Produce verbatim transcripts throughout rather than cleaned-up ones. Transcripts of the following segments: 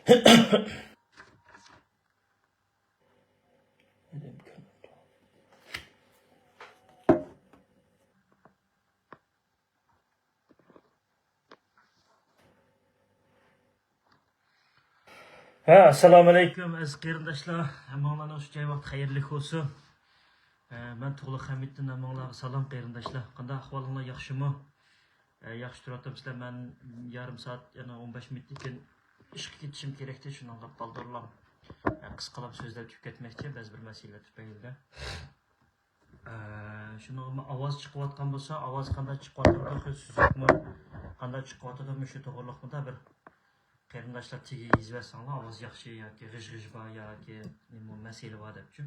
ھە، ئەسسالامۇئەلەيكۇم، ئەزىز قېرىنداشلار. ھەممىڭلارنىڭ شۇ جاي ۋاقتى خەيرلىك بولسۇن. ھە، مەن تۇغلۇق خەمىتتىن، ھەممىڭلارغا سالام، قېرىنداشلار. قانداق ئەھۋالىڭلار، ياخشىمۇ؟ ھە، ياخشى تۇرۇۋاتامسىلەر؟ مەن يېرىم سائەت، يەنە ئون بەش مىنۇتتىن كېيىن ئىشقا كېتىشىم كېرەكتى، شۇنىڭغا بالدۇرلاپ، ھە، قىسقىلاپ سۆزلەپ چۈشۈپ كەتمەكچى، بەزى بىر مەسىلىلەر تۈپەيلىدىن. ئە، شۇنىڭغىمۇ ئاۋاز چىقىۋاتقان بولسا، ئاۋاز قانداق چىقىۋاتىدۇ، سۈزۈكمۇ، قانداق چىقىۋاتىدۇ، مۇشۇ توغرىلىقمۇ بىر قېرىنداشلار تېگى يېزىۋەتسەڭلار، ئاۋاز ياخشى ياكى غىژ-غىژ بار ياكى نېمە مەسىلە بار دەپچۇ.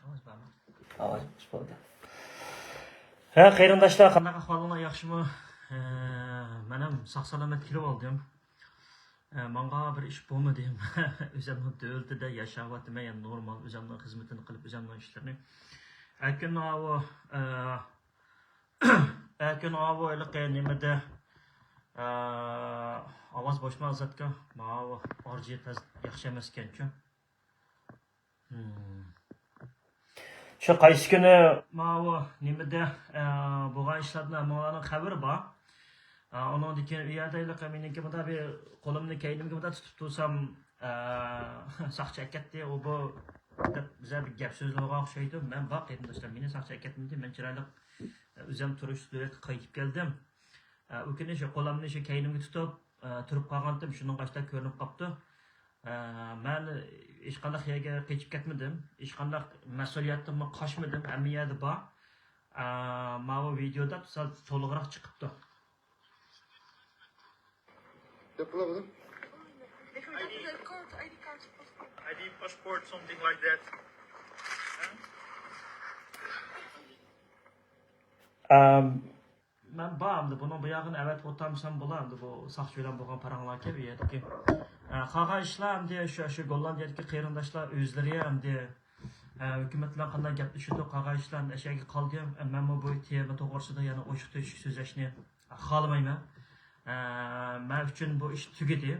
ئاۋاز بارمۇ؟ ئاۋاز بولدى. ھە، قېرىنداشلار، قانداق ئەھۋالىڭلار، ياخشىمۇ؟ ھە، مەن ھەم ساق-سالامەت كېلىۋالدىم. ھە، ماڭا بىر ئىش بولمىدى. ئۆزۈمنىڭ دۆلىتىدە ياشاۋاتىمەن، يەنى نورمال ئۆزۈمنىڭ خىزمىتىنى قىلىپ، ئۆزۈمنىڭ ئىشلىرىنى. ئەكۈن ئاۋۇ، ھە، ئەكۈن ئاۋۇ ھېلىقى نېمىدە، ھە، ئاۋاز بوشما زاتكا، ماۋۇ ئارجى پەز ياخشى ئەمەسكەنچۇ. شۇ قايسى كۈنى ماۋۇ نېمىدە، ئە، بولغان ئىشلاردىن ھەممىڭلارنىڭ خەۋىرى بار. ئە، ئۇنىڭدىن كېيىن ئۇ يەردە ھېلىقى مېنىڭكى مۇنداق بىر قولۇمنى كەينىمگە مۇنداق تۇتۇپ تۇرسام، ئە، ساقچى ئەكەتتى، ئۇ بۇ دەپ بىزلەر بىر گەپ سۆزلىمىگەن ئوخشايدۇ. مەن بار قېرىنداشلار، مېنى ساقچى ئەكەتمىدى، مەن چىرايلىق، ئە، ئۆزۈم تۇرۇش سۈرەتكە قايتىپ كەلدىم. ئە، ئۇ كۈنى شۇ قولۇمنى شۇ كەينىمگە تۇتۇپ، ئە، تۇرۇپ قالغانتىم، شۇنىڭغا ئاشتا كۆرۈنۈپ قاپتۇ. ئە، مەن ھېچقانداق يەرگە قېچىپ كەتمىدىم، ھېچقانداق مەسئۇلىيەتتىنمۇ قاچمىدىم، ھەممە يەردە بار. ئە، ماۋۇ ۋىدېيودا سەل تولۇقراق چىقىپتۇ. They have to have a card, I D card. I D, passport, something like that. ئەم، مەن بار ئەمدى، بۇنىڭ بۇياغىنى ئەۋەتىپ ئولتۇرمىسام بولا ئەمدى، بۇ ساقچى بىلەن بولغان پاراڭلاركەن بۇ يەردىكى. ئە، قالغان ئىشلار ئەمدى شۇ، شۇ گوللاندىيەدىكى قېرىنداشلار ئۆزلىرى ئەمدى، ئە، ھۆكۈمەت بىلەن قانداق گەپلىشىدۇ، قالغان ئىشلار ئەمدى ئەشەگە قالدى. ئە، مەنمۇ بۇ تېما توغرىسىدا يەنە ئوچۇق تۆشۈك سۆزلەشنى خالىمايمەن. ئە، مەن ئۈچۈن بۇ ئىش تۈگىدى.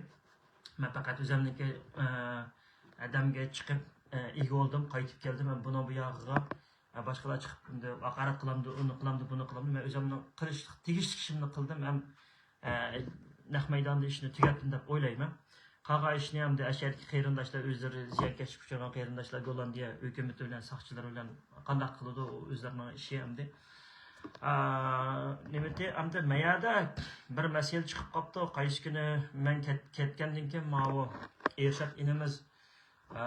مەن پەقەت ئۆزۈمنىڭكى، ئە، ئادەمگە چىقىپ، ئە، ئىگە بولدۇم، قايتىپ كەلدىم. مەن بۇنىڭ بۇياغىغا ئە، باشقىلار چىقىپ، ئەمدى ھاقارەت قىلامدۇ، ئۇنى قىلامدۇ، بۇنى قىلامدۇ. مەن ئۆزۈمنىڭ قىلىشلىق، تېگىشلىك ئىشىمنى قىلدىم ھەم، ئە، نەق مەيداندا ئىشنى تۈگەتتىم دەپ ئويلايمەن. قالغان ئىشنى ئەمدى ئەشەدىكى قېرىنداشلار ئۆزلىرى زىيانكەشلىككە ئۇچرىغان قېرىنداشلار گوللاندىيە ھۆكۈمىتى بىلەن ساقچىلار بىلەن قانداق قىلىدۇ، ئۇ ئۆزلىرىنىڭ ئىشى ئەمدى. ئا، نېمىتى، ئەمدى مەيەدە بىر مەسىلە چىقىپ قاپتۇ. قايسى كۈنى مەن كەت-، كەتكەندىن كېيىن ماۋۇ ئېرشات ئىنىمىز ئە،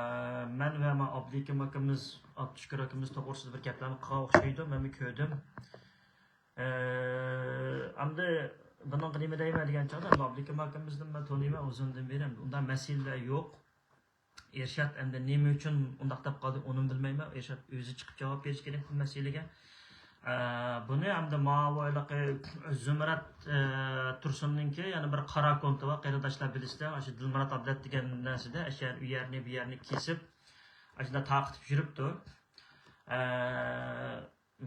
مەن ۋە ما ئابلىكىم ئاكىمىز، ئابدۇشۈكۈر ئاكىمىز توغرىسىدا بىر گەپلەرنى قىلغان ئوخشايدۇ، مەنمۇ كۆردۈم. ئە، ئەمدى بۇنىڭغا نېمە دەيمەن دېگەن چاغدا، ئابلىكىم ئاكىمىزنى مەن تونۇيمەن ئۇزۇندىن بېرى، ئۇنداق مەسىلىلەر يوق. ئېرشات ئەمدى نېمە ئۈچۈن ئۇنداق دەپ قالدى، ئۇنىمۇ بىلمەيمەن. ئېرشات ئۆزى چىقىپ جاۋاب بېرىشى كېرەك بۇ مەسىلىگە. ئە، بۇنى ئەمدى ماۋۇ ھېلىقى زۇمرەت، ئە، تۇرسۇننىڭكى يەنە بىر قارا كونتى بار، قېرىنداشلار بىلىسىلەر، ئاشۇ دىلمۇرات ئابلەت دېگەن نەرسىدە، ئاشۇ يەر، ئۇ يەرنى، بۇ يەرنى كېسىپ، ئاشۇنداق تارقىتىپ يۈرۈپتۇ. ئە،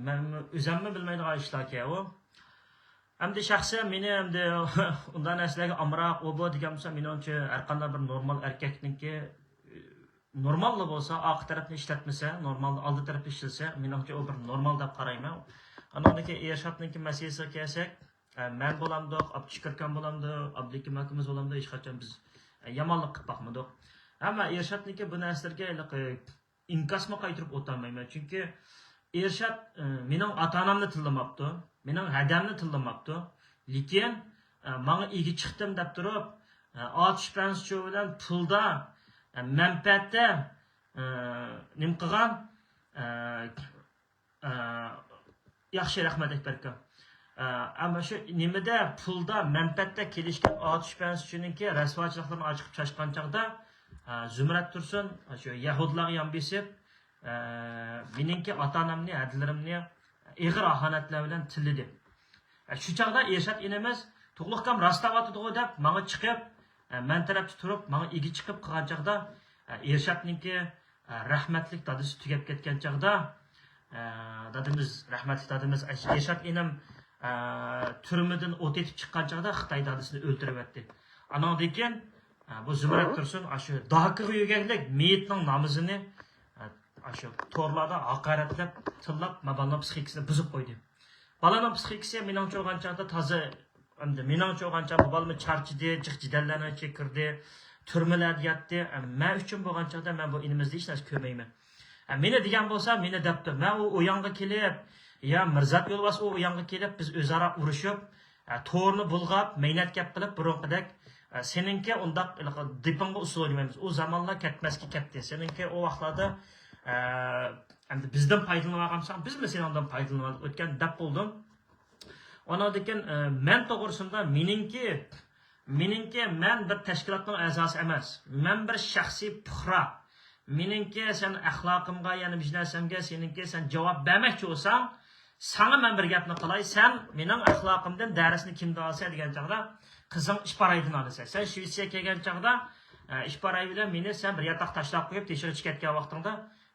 مەن ئۆزۈممۇ بىلمەيدىغان ئىشلاركەن ئۇ. ئەمدى شەخسەن مېنى ئەمدى ئۇنداق نەرسىلەرگە ئامراق، ئۇ بۇ دېگەن بولسا، مېنىڭچە ھەرقانداق بىر نورمال ئەركەكنىڭكى نورماللا بولسا، ئارقا تەرەپنى ئىشلەتمىسە، نورمالدا ئالدى تەرەپنى ئىشلىسە، مېنىڭچە ئۇ بىر نورمال دەپ قارايمەن. ئاندىن كېيىن ئېرشاتنىڭكى مەسىلىسىگە كەلسەك، ئە، مەن بولامدۇق، ئابدۇشۈكۈركان بولامدۇ، ئابدۇكىم ئاكىمىز بولامدۇ، ھېچقاچان بىز، ئە، يامانلىق قىلىپ باقمىدۇق. ئەمما ئېرشاتنىڭكى بۇ نەرسىلىرىگە ھېلىقى ئىنكاسمۇ قايتۇرۇپ ئولتۇرمايمەن. چۈنكى ئېرشات، ئە، مېنىڭ ئاتا-ئانامنى تىللىماپتۇ، مېنىڭ ھەدەمنى تىللىماپتۇ. لېكىن، ئە، ماڭا ئىگە چىقتىم دەپ تۇرۇپ، ئە، ئاتۇش پەنسىچۇ بىلەن پۇلدا، ئە، مەنپەئەتتە، ئە، نېمە قىلغان، ئە، ئە، ياخشى، رەھمەت، ئەكبەر ئاكا. ئە، ئەمما شۇ نېمىدە، پۇلدا، مەنپەئەتتە كېلىشكەن ئاتۇش پەنسىچۇنىڭكى رەسۋاچىلىقلىرىنى ئاچىقىپ چاچقان چاغدا، ئە، زۇمرەت تۇرسۇن، شۇ يەھۇدلارغا يان بېسىپ، ئە، مېنىڭكى ئاتا-ئانامنى، ھەدىلىرىمنى ئېغىر ئاھانەتلەر بىلەن تىللىدى. ئە، شۇ چاغدا ئېرشات ئىنىمىز، تۇغلۇق ئاكام راستلاۋاتىدىغۇ دەپ، ماڭا چىقىپ، ئە، مەن تەرەپتە تۇرۇپ، ماڭا ئىگە چىقىپ قىلغان چاغدا، ئە، ئېرشاتنىڭكى، ئە، رەھمەتلىك دادىسى تۈگەپ كەتكەن چاغدا، ئە، دادىمىز، رەھمەتلىك دادىمىز، ئەش-، ئېرشات ئىنىم، ئە، تۈرمىدىن ئوت ئېتىپ چىققان چاغدا خىتاي دادىسىنى ئۆلتۈرۈۋەتتى. ئانىڭدىن كېيىن، ئە، بۇ زۇمرەت تۇرسۇن ئاشۇ داكىغا يۈرگەكلىك مېيىتنىڭ نامىزىنى، ئە، ئاشۇ تورلاردا ھاقارەتلەپ، تىللاپ، ما بالىنىڭ پسىخىكىسىنى بۇزۇپ قويدى. بالىنىڭ پسىخىكىسى مېنىڭچە بولغان چاغدا تازا، ئەمدى مېنىڭچە بولغان چاغدا بۇ بالىمۇ چارچىدى، جىق جېدەللەرنىڭ ئىچىگە كىردى، تۈرمىلەردە ياتتى. ئە، مەن ئۈچۈن بولغان چاغدا مەن بۇ ئىنىمىزدە ھېچ نەرسە كۆرمەيمەن. ئە، مېنى دېگەن بولسا، مېنى دەپتۇ. مەن ئۇ، ئۇ يانغا كېلىپ، يا مىرزات يولۋاس ئۇ، ئۇ يانغا كېلىپ، بىز ئۆزئارا ئۇرۇشۇپ، ئە، تورنى بۇلغاپ، مەينەت گەپ قىلىپ، بۇرۇنقىدەك، ئە، سېنىڭكى ئۇنداق ھېلىقى دېپىڭغا ئۇسسۇل ئوينىمايمىز. ئۇ زامانلار كەتمەسكە كەتتى. سېنىڭكى ئۇ ۋاقىتلاردا، ئە، ئەمدى بىزدىن پايدىلىنىۋالغانسەن، بىزمۇ سېنىڭدىن پايدىلىنىۋالدۇق ئۆتكەن دەپ بولدۇم. ئۇنىڭدىن كېيىن، ئە، مەن توغرىسىدا مېنىڭكى، مېنىڭكى، مەن بىر تەشكىلاتنىڭ ئەزاسى ئەمەس. مەن بىر شەخسىي پۇقرا. مېنىڭكى سەن ئەخلاقىمغا، يەنە بىر نەرسەمگە سېنىڭكى سەن جاۋاب بەرمەكچى بولساڭ، ساڭا مەن بىر گەپنى قىلاي، سەن مېنىڭ ئەخلاقىمدىن دەرسنى كىمدىن ئالىسەن دېگەن چاغدا، قىزىڭ ئىپارايدىن ئالىسەن. سەن شىۋېتسىيەگە كەلگەن چاغدا، ئە، ئىپاراي بىلەن مېنى سەن بىر ياتاق تاشلاپ قويۇپ، تېشىغا چىقىپ كەتكەن ۋاقتىڭدا،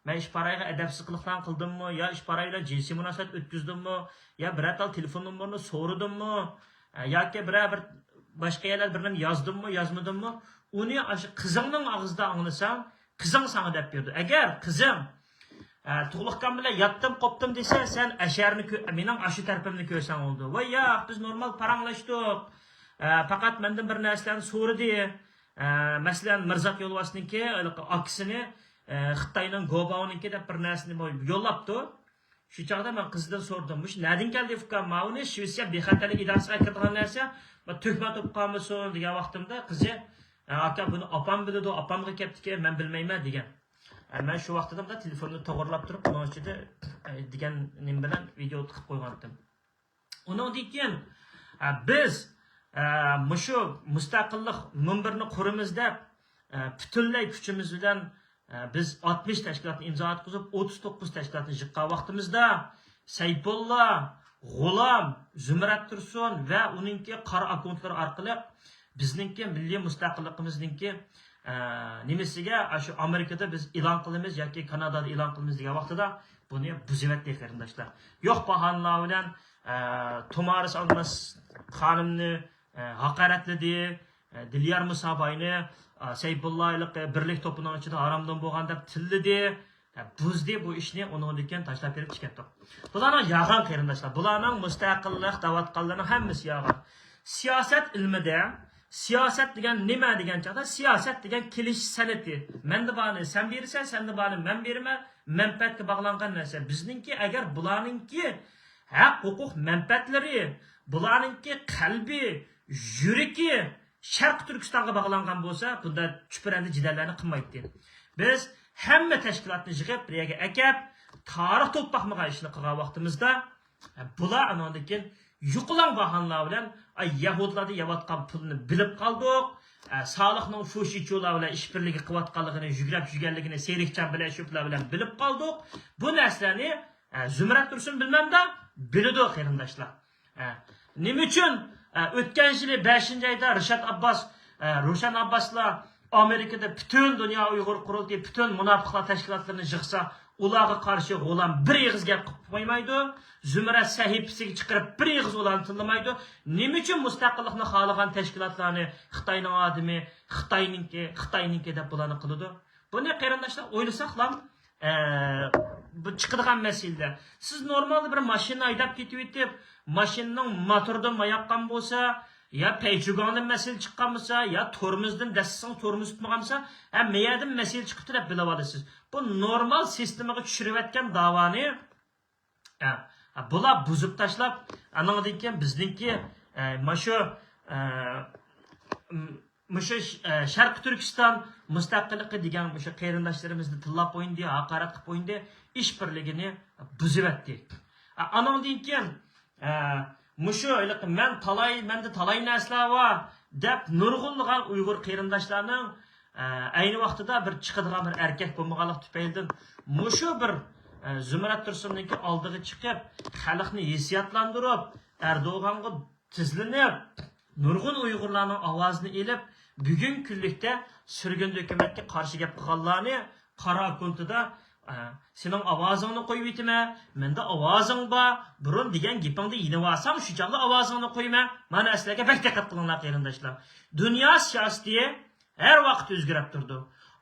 مەن ئىپارايغا ئەدەپسىز قىلىقلارنى قىلدىممۇ، يا ئىپاراي بىلەن جىنسىي مۇناسىۋەت ئۆتكۈزدۈممۇ، يا بىرەر تال تېلېفون نومۇرىنى سورىدىممۇ، ئە، ياكى بىرەر بىر باشقا يەرلەردە بىر نېمە يازدىممۇ، يازمىدىممۇ، ئۇنى ئاشۇ قىزىڭنىڭ ئاغزىدا ئاڭلىساڭ، قىزىڭ ساڭا دەپ بېرىدۇ. ئەگەر قىزىڭ، ئە، تۇغلۇقكان بىلەن ياتتىم، قوپتۇم دېسە، سەن ئەشەرنى كۆ-، مېنىڭ ئاشۇ تەرىپىمنى كۆرسەڭ بولىدۇ. ۋاي ياق، بىز نورمال پاراڭلاشتۇق. ئە، پەقەت مەندىن بىر نەرسىلەرنى سورىدى. ئە، مەسىلەن، مىرزات يولۋاسنىڭكى ھېلىقى ئاكىسىنى، ئە، خىتاينىڭ گوباۋنىڭكى دەپ بىر نەرسىنى يوللاپتۇ. شۇ چاغدا مەن قىزىدىن سورىدىم، مۇشۇ نەدىن كەلدى ئۇكام؟ ماۋۇنى شىۋېتسىيە بىخەتەرلىك ئىدارىسىغا ئەكىرىدىغان نەرسە، بىر تۆھمە بولۇپ قالمىسۇن دېگەن ۋاقتىمدا قىزى، ئە، ئاكا، بۇنى ئاپام بىلىدۇ، ئاپامغا كەپتىكەن، مەن بىلمەيمەن دېگەن. ئە، مەن شۇ ۋاقتىدا تېلېفوننى توغرىلاپ تۇرۇپ، ئۇنىڭ ئىچىدە، ئە، دېگەن نېمە بىلەن ۋىدېئو قىلىپ قويغانتىم. ئۇنىڭدىن كېيىن، ئە، بىز، ئە، مۇشۇ مۇستەقىللىق مۇنبىرىنى قۇرىمىز دەپ، ئە، پۈتۈنلەي كۈچىمىز بىلەن، ئە، بىز ئاتمىش تەشكىلاتنى ئىمزا ئاتقۇزۇپ، ئوتتۇز توققۇز تەشكىلاتنى يىغقان ۋاقتىمىزدا، سەيپۇللا، غۇلام، زۇمرەت تۇرسۇن ۋە ئۇنىڭكى قارا ئاككونتلىرى ئارقىلىق بىزنىڭكى مىللىي مۇستەقىللىقىمىزنىڭكى، ئە، نېمىسىگە، ئاشۇ ئامېرىكىدا بىز ئېلان قىلىمىز ياكى كانادادا ئېلان قىلىمىز دېگەن ۋاقتىدا بۇنى بۇزۇۋەتتى قېرىنداشلار. يوق باھانىلەر بىلەن، ئە، تۇمارىس ئالماس خانىمنى، ئە، ھاقارەتلىدى. ئە، دىليار مۇساباينى، ئە، سەيپۇللا ھېلىقى بىرلىك توپىنىڭ ئىچىدە ھارامدىن بولغان دەپ تىللىدى. ئە، بۇزدى بۇ ئىشنى، ئۇنىڭدىن كېيىن تاشلاپ بېرىپ چىقىپتۇ. بۇلارنىڭ يالغان قېرىنداشلار. بۇلارنىڭ مۇستەقىللىق دەۋاتقانلىرىنىڭ ھەممىسى يالغان. سىياسەت ئىلمىدە، سىياسەت دېگەن نېمە دېگەن چاغدا، سىياسەت دېگەن كېلىشىش سەنئىتى. مەندە بارنى سەن بېرىسەن، سەندە بارنى مەن بېرىمەن، مەنپەئەتكە باغلانغان نەرسە. بىزنىڭكى، ئەگەر بۇلارنىڭكى ھەق، ھوقۇق، مەنپەئەتلىرى، بۇلارنىڭكى قەلبى، يۈرىكى شەرقىي تۈركىستانغا باغلانغان بولسا، بۇنداق چۈپرەندە جېدەللەرنى قىلمايتتى. بىز ھەممە تەشكىلاتنى يىغىپ، بىر يەرگە ئەكەپ، تارىخ توپۇپ باقمىغان ئىشنى قىلغان ۋاقتىمىزدا، بۇلار ئانىڭدىن كېيىن يۇقىلاڭ باھانىلەر بىلەن، ئاي، يەھۇدىيلاردا يەۋاتقان پۇلنى بىلىپ قالدۇق، ئە، سالىھنىڭ فۇشىچۇلار بىلەن ئىش بىرلىكى قىلىۋاتقانلىقىنى، يۈگرەپ يۈرگەنلىكىنى، سېرىكجان بىلەن شۇ بىلەن بىلىپ قالدۇق. بۇ نەرسىلەرنى، ئە، زۇمرەت تۇرسۇن بىلمەمدۇ؟ بىلىدۇ، قېرىنداشلار. ئە، نېمە ئۈچۈن، ئە، ئۆتكەن يىلى بەشىنچى ئايدا رىشات ئابباس، ئە، روشەن ئابباسلار ئامېرىكىدا پۈتۈن دۇنيا ئۇيغۇر قۇرۇلتىيى، پۈتۈن مۇناپىقلار تەشكىلاتلىرىنى يىغسا، ئۇلارغا قارشى غۇلام بىر ئېغىز گەپ قىلىپ قويمايدۇ. زۇمرەت سەھىپىسىگە چىقىرىپ بىر ئېغىز ئۇلارنى تىللىمايدۇ. نېمە ئۈچۈن مۇستەقىللىقنى خالىغان تەشكىلاتلارنى خىتاينىڭ ئادىمى، خىتاينىڭكى، خىتاينىڭكى دەپ بۇلارنى قىلىدۇ؟ بۇنى قېرىنداشلار ئويلىساقلام، ئە، بۇ چىقىدىغان مەسىلىلەر. سىز نورمالدا بىر ماشىنا ھەيدەپ كېتىۋېتىپ، ماشىنىنىڭ موتورىدىن ماياققان بولسا، يا پەيچۇگاڭدىن مەسىلە چىققان بولسا، يا تورمۇزدىن دەسسىسىڭىز تورمۇز تۇتمىغان بولسا، ھە، مەيەدىن مەسىلە چىقىپتۇ دەپ بىلىۋالىسىز. بۇ نورمال سىستېمىغا چۈشۈرۈۋەتكەن داۋانى، ئە، بۇلار بۇزۇپ تاشلاپ، ئانىڭدىن كېيىن بىزنىڭكى، ئە، ماشۇ، ئە، م-، مۇشۇ ش-، ئە، شەرقىي تۈركىستان مۇستەقىللىقى دېگەن مۇشۇ قېرىنداشلىرىمىزنى تىللاپ ئوينىدى، ھاقارەت قىلىپ ئوينىدى، ئىش بىرلىكىنى بۇزۇۋەتتى. ئە، ئانىڭدىن كېيىن، ئە، مۇشۇ ھېلىقى مەن تالاي، مەندە تالاي نەرسىلەر بار دەپ نۇرغۇنلىغان ئۇيغۇر قېرىنداشلارنىڭ، ئە، ئەينى ۋاقتىدا بىر چىقىدىغان بىر ئەركەك بولمىغانلىقى تۈپەيلىدىن مۇشۇ بىر، ئە، زۇمرەت تۇرسۇننىڭكى ئالدىغا چىقىپ، خەلقنى ھېسسىياتلاندۇرۇپ، ئەردوغانغا تىزلىنىپ، نۇرغۇن ئۇيغۇرلارنىڭ ئاۋازىنى ئېلىپ، بۈگۈنكى كۈنلۈكتە سۈرگۈندە ھۆكۈمەتكە قارشى گەپ قىلغانلارنى قارا ئاككونتىدا، ئە، سېنىڭ ئاۋازىڭنى قويۇۋېتىمەن، مەندە ئاۋازىڭ بار، بۇرۇن دېگەن گېپىڭدە يېنىۋالساڭ، شۇ چاغدا ئاۋازىڭنى قويىمەن. مانا سىلەرگە بەك دىققەت قىلىڭلار، قېرىنداشلار. دۇنيا سىياسىتى ھەر ۋاقىت ئۆزگىرىپ تۇرىدۇ.